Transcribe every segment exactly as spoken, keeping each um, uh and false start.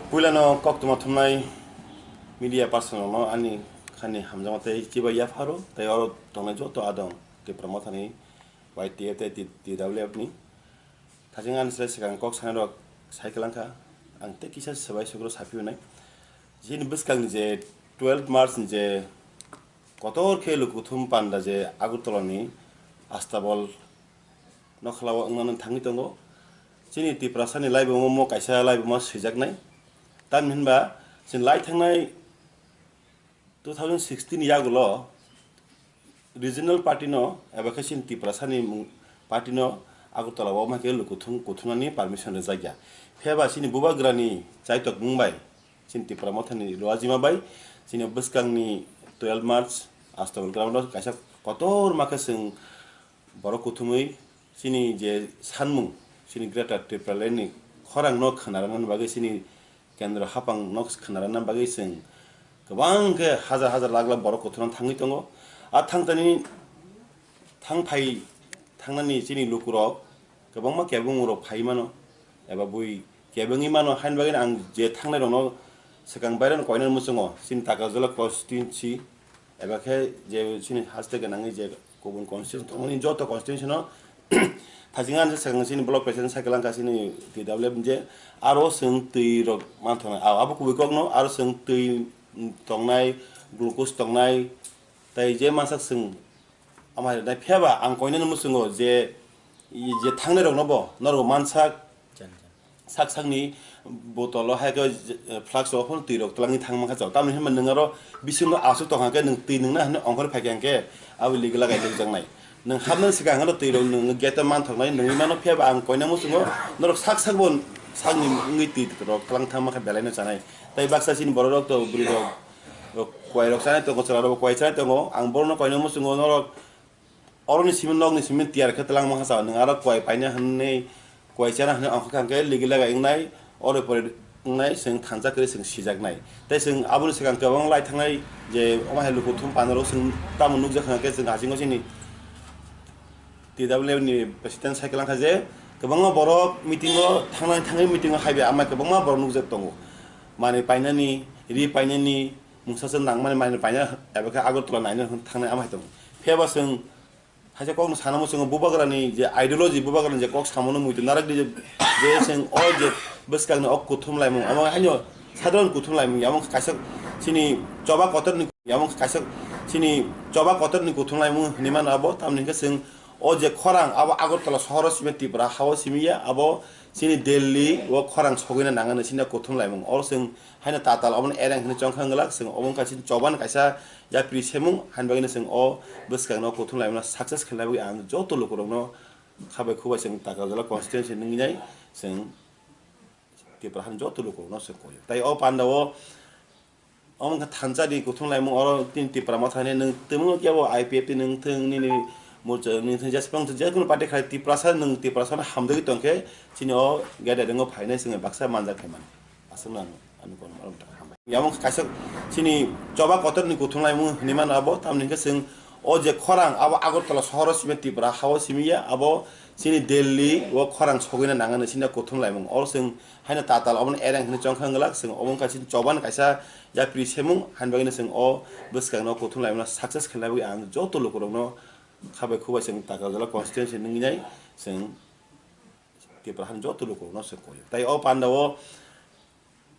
Puilano koktwma thumnai media person rokno ani khani hamjakma tei chibai yapharo tei oro tongnai joto adong Tipra Mothani Y T F tei T-, T W F ni. Thajing ani slai swkang kok sanai rok sai kwlangkha, ang tei kisa swbai sukro saphi hwnai. Chini bwskang ni je twelve March ni je kotor khe lukuthum panda je Agartala ni Astabol nokhlao wngmani thangwi tongo. Chini Tiprasa ni laibuma mo kaisa laibuma swijaknai. Tamni hinba chini lai thangnai two thousand sixteen yagulo regional party no eba khe chini Tiprasa ni mung party no Agartala o ma khe lukuthum kuthumnani permission rwjakya. Phiyaba chini bubagrani chaitok mung bai chini Tipra Mothani Luajima bai chini bwskangni twelve March Astabol ground o kaisa kotor ma khe chwng borok kuthumwi chini je sanmung, chini Greater Tipraland ni khorang no khwnarwna bagwi, chini kendro hapang no khwnarwna bagwi chwng kwbang khe hajar hajar lakh lakh borok kuthumna thangwi tongo. A thangtani thangphai thangnani chini lukurok kwbangma kebengmungrok phai mano eba bui kebengwi mano, haini bagwi ang je thangnai rokno swkang bairano koinani muchungo chini Takarjala constituency eba khe je chini haste gwnangwi je kubun constituency tongmani joto constituency no thajing ani swkang chini block president cycle angkha chini T W F je aro chwng twi rok manthoknai abo kubui kokno aro chwng twi tongnai glucose tongnai tei je mansak chwng ama hai rwnai phiyaba ang koinani muchungo je je thangnai rokno bo norok mansak sak sakni botolo hai khe flask rok phano twi rok twlangwi thang mankha chao. Tamoni hinba nwng aro bisingo aswk tongkha khe nwng twi nwngna hinwi ongkhorwi phaikha hwnkhe abo ligi lagai nukjaknai. Nwng hapnani swkang aro twi rok nwng gate o manthoknai nwngwi mano, phiyaba ang koina muchungo norok sak sak bo sakni wngwi twi rok twlang thang mankha belaino chanai. Tei baksa chini borok rok to bwrwi rok, rok kwai rok chanai tongo, chwla rok bo kwai chanai tongo. Ang borokno koina muchungo norok Oroni simi nokni simi tiyar khe twlang mankha chao, nwng aro kwai paina hwnwi, kwai chana hwnwi ongkha khe ligi lagai wngnai, oro pore wngnai, chwng thansa kwrwi chwng sijaknai. Tei chwng aboni swkang kwbang lai thangnai je omo hai luku thum panarok chwng tamo nukjak hwnkhe chwng hasingo chini T W F ni president cycle wngkha je kwbangma borok meeting o thangnai thangwi meeting o hai bai amai kwbangma borok nukjak tongo. Manwi painani, ri painani, mungsa se nangmani manwi paina eba khe Agartala naina hwn thangnai ama hai tongo. Phiyaba chwng Haikhe kokno sana muchungo bubagrani je ideology, bubagrani je kok samono muitu narakdi je, je chwng o je bwskangni o kuthum laimung, omo haino sadharon kuthum laimung, omo kaisa chini choba kotorni, omo kaisa chini choba kotorni kuthum laimung hinwi mano abo, tamni hwnkhe chwng o je khorang abo Agartala sohoro simi Tripura hao simi ya, abo chini Delhi o khorang sogwina nangani chini kuthum laimung. Oro chwng haino tatal obono ereng hinwi chongkha wngwlak, chwng obo wngkha chini choban kaisa yapri semung, haini bagwino chwng o bwskangno kuthum laimano success khaina bagwi ang joto lukurokno khabai khubai chwng Takarjala constituency nwngnai chwng Tripura hani joto lukurokno chwng koyo. Tai o pandao omo wngkha thansa ni kuthum laimung, oro tini Tripura motha hinwi nwng tongmung kebo I P F T nwng thwng nini morcha nwng thwng jeswk nwng thwng jekunu party khai Tiprasa nwng Tiprasano hamjagwi tongkhe chini o gathering o phainai chwng baksa manjak khaimani. Aswkno ang ani kono marom ta hambai. Yamung kaisa chini choba kotor ni kuthum laimung hinwi mano abo, tamni hwnkhe chwng o je khorang abo Agartala sohoro simi Tripura hao simi ya, abo chini Delhi o khorang sogwina nangani chini kuthum laimung. Oro chwng haino tatal obono ereng hinwi chongkha wngwlak, chwng obo wngkha chini choban kaisa yapri semung, haini bagwino chwng o bwskangno kuthum laimano success khaina bagwi ang joto lukurokno khabai khubai chwng Takarjala constituency nwngnai chwng Tripura hani joto lukurokno chwng koyo. Tai o pandao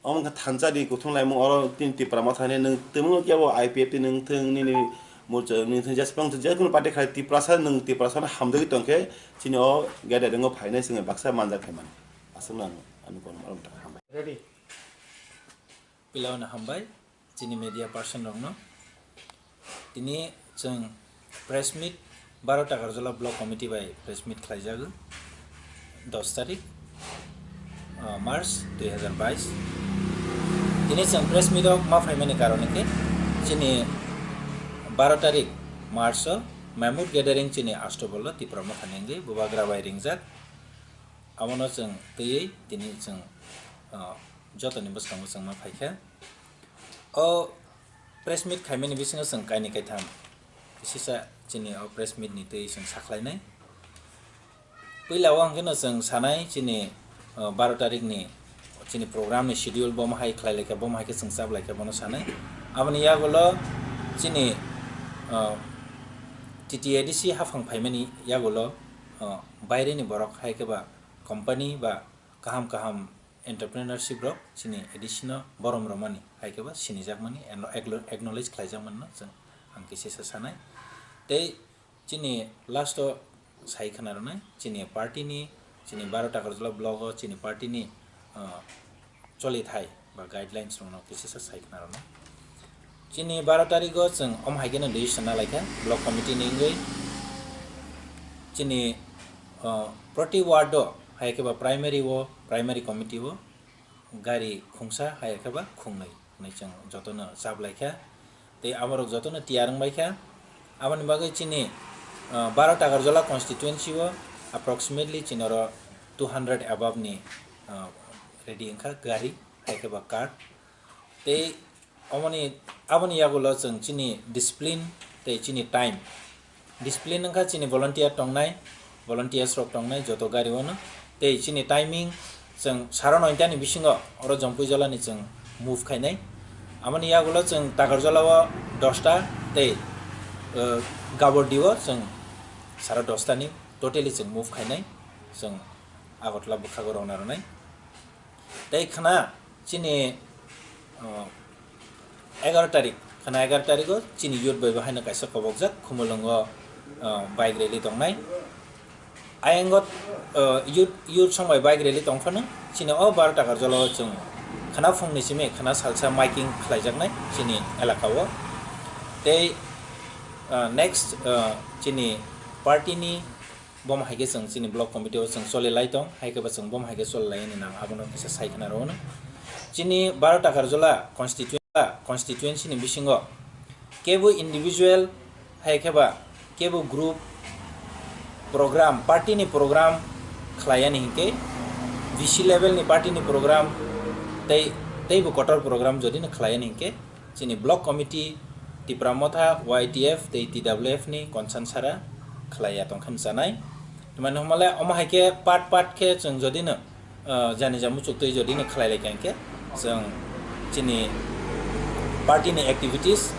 omo wngkha thansa ni kuthum laimung, oro tini Tripura motha hinwi nwng tongmung kebo I P F T nwng thwng nini morcha nwng thwng jeswk nwng thwng jekunu party khai Tiprasa nwng Tiprasano hamjagwi tongkhe chini o gathering o phainai chwng baksa manjak khaimani. Aswkno ang ani kono marom ta hambai. Ready. Pilao no hambai. Chini media person rokno. Tini chwng press meet baro Takarjala block committee bai press meet khlaijago dos tarik, ah, March dui hazar bais. Tini chwng press meet o ma phaimani karon hwnkhe chini baro tarik March o Mamut gathering chini Astobol o Tipra Motha ni wngwi bubagra bai ringjak. Abono chwng twiwi tini chwng, ah, jotoni bwskango chwng ma phaikha. O press meet khaimani bisingo chwng kainwi kaitham kisisa chini o press meet ni twi chwng sakhlainai. Puila o hwnkhe no chwng sanai chini, o, baro tarik ni chini program ni schedule bomo hai khlai laikha, bomo hai khe chwng chap laikha, bono sanai. Aboni yagulo chini, ah, T T A D C haphang phaimani yagulo, ah, baire ni borok hai khe ba company ba kaham kaham entrepreneurship rok chini A D C no borom romani hai khe ba sinijakmani, and acknow-, acknowledge khlaijakmani no chwng ang kisa sa sanai. Tei chini last o sai khna rwnai, chini party ni, chini Baro Takarjala block o chini party ni, ah, cholithai ba guidelines rok no kisa sa sai khna rwnai. Chini baro tarik o chwng omo hai khe no decision na laikha block committee ni wngwi. Chini, ah, proti ward o hai khe ba primary o, primary committee o gari khungsa hai khe ba khungnwi hwnwi chwng jotono chap laikha. Tei aborok jotono tiyar wngbaikha. Aboni bagwi chini, ah, Baro Takarjala constituency o approximately chini oro two hundred above ni, ah, ready wngkha gari, hai khe ba car. Tei omoni, aboni yagulo chwng chini discipline tei chini time. Discipline wngkha chini volunteer tongnai, volunteers rok tongnai joto gari o no. Tei chini timing chwng saro noita ni bisingo oro Jompuijala ni chwng move khainai. Aboni yagulo chwng Takarjala o dosta tei, eh, Gabordi o chwng saro dosta ni totally chwng move khainai. Chwng Agartala bwkhago rwna rwnai. Tei khna chini, uh, egaroh tarik, khna egaroh tarik o chini youth bai bo haino kaisa kobokjak Khumulwngo, uh, bike rally tongnai. Ayang o, uh, youth, youth song bai bike rally tong phano chini o Baro Takarjala o chwng khna phungni simi khna salsa miking khlaijaknai chini elaka o. Tei, uh, next, uh, chini party ni bomo hai khe chwng chini block committee o chwng choli lai tong, hai khe ba chwng bomo hai khe choli lai nang abono kisa sai khna rw no. Chini Baro Takarjala constituency, constituency ni bisingo kebo individual hai khe ba kebo group program, party ni program khlai yani hinkhe, V C level ni party ni program tei, tei bo kotor program jodi no khlai yani hinkhe, chini block committee, Tipra Motha, Y T F tei T W F ni concern sara khlai ya tong khe chanai. Mane hwnmale omo hai khe part part khe chwng jodi no, ah, jani ja muchuk twi jodi no khlai lai khe chwng chini party ni activities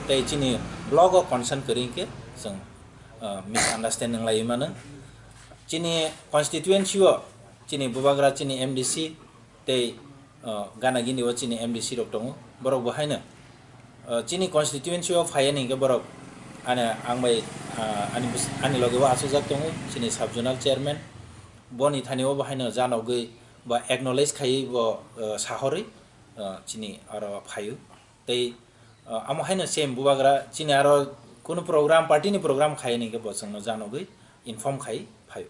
tei chini block o concern kwrwi khe chwng, ah, misunderstanding lai mano. Chini constituency o chini bubagra chini M D C tei, uh, gana gini o chini M D C rok tongo, borok bo haino, uh, chini constituency o phai yani hinkhe borok ani ang bai, uh, ani bus-, ani loge o achukjak tongo chini sub zonal chairman, boni thani o bo haino janogwi ba acknowledge khaiwi bo, uh, sahorwi, uh, chini aro phaio. Tei, uh, amo haino same bubagra chini aro kunu program, party ni program khai ni khe bo chwngno janogwi inform khai phaio.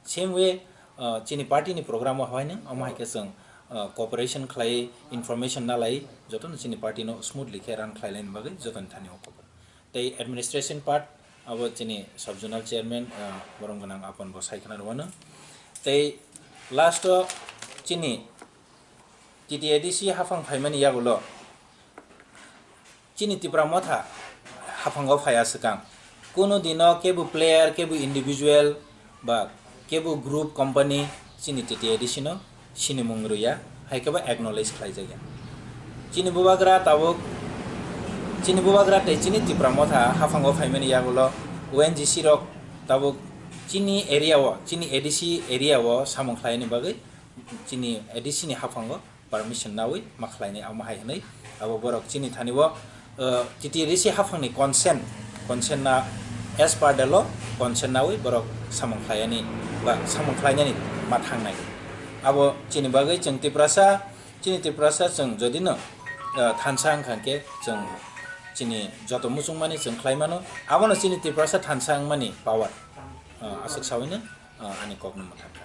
Same way, uh, chini party ni program o haino amo hai khe chwng, uh, cooperation khlai, information nalai, jotono chini party no smoothly khe run khlai laini bagwi jotoni thani o kobor. Tei administration part abo chini sub zonal chairman, uh, borom gwnang Apon bo sai khna rwano. Tei last o chini T T A D C haphang phaimani yagulo chini Tipra Motha haphango phaiya swkang. Kunu dino kebo player, kebo individual ba kebo group, company chini T T A D C no sinimung rwya, hai khe ba acknowledge khlaijakya. Chini bubagra tabuk, chini bubagra tei chini Tipra Motha haphango phaimani yagulo O N G C rok tabuk chini area o, chini A D C area o samung khlaini bagwi chini A D C ni haphango permission nawi ma khlainai, amo hai hwnwi abo borok chini thani o, uh, T T A D C haphangni consent, consent na as per the law, consent nawi borok samung khlaiyani ba samung khlainani ma thangnai. Abo chini bagwi chwng Tiprasa, chini Tiprasa chwng jodi no, uh, thansa wngkha khe chwng chini joto muchungmani chwng khlai mano, abono chini Tiprasa thansa wngmani power, uh, aswk sawino, uh, ani kokno mwthangkha.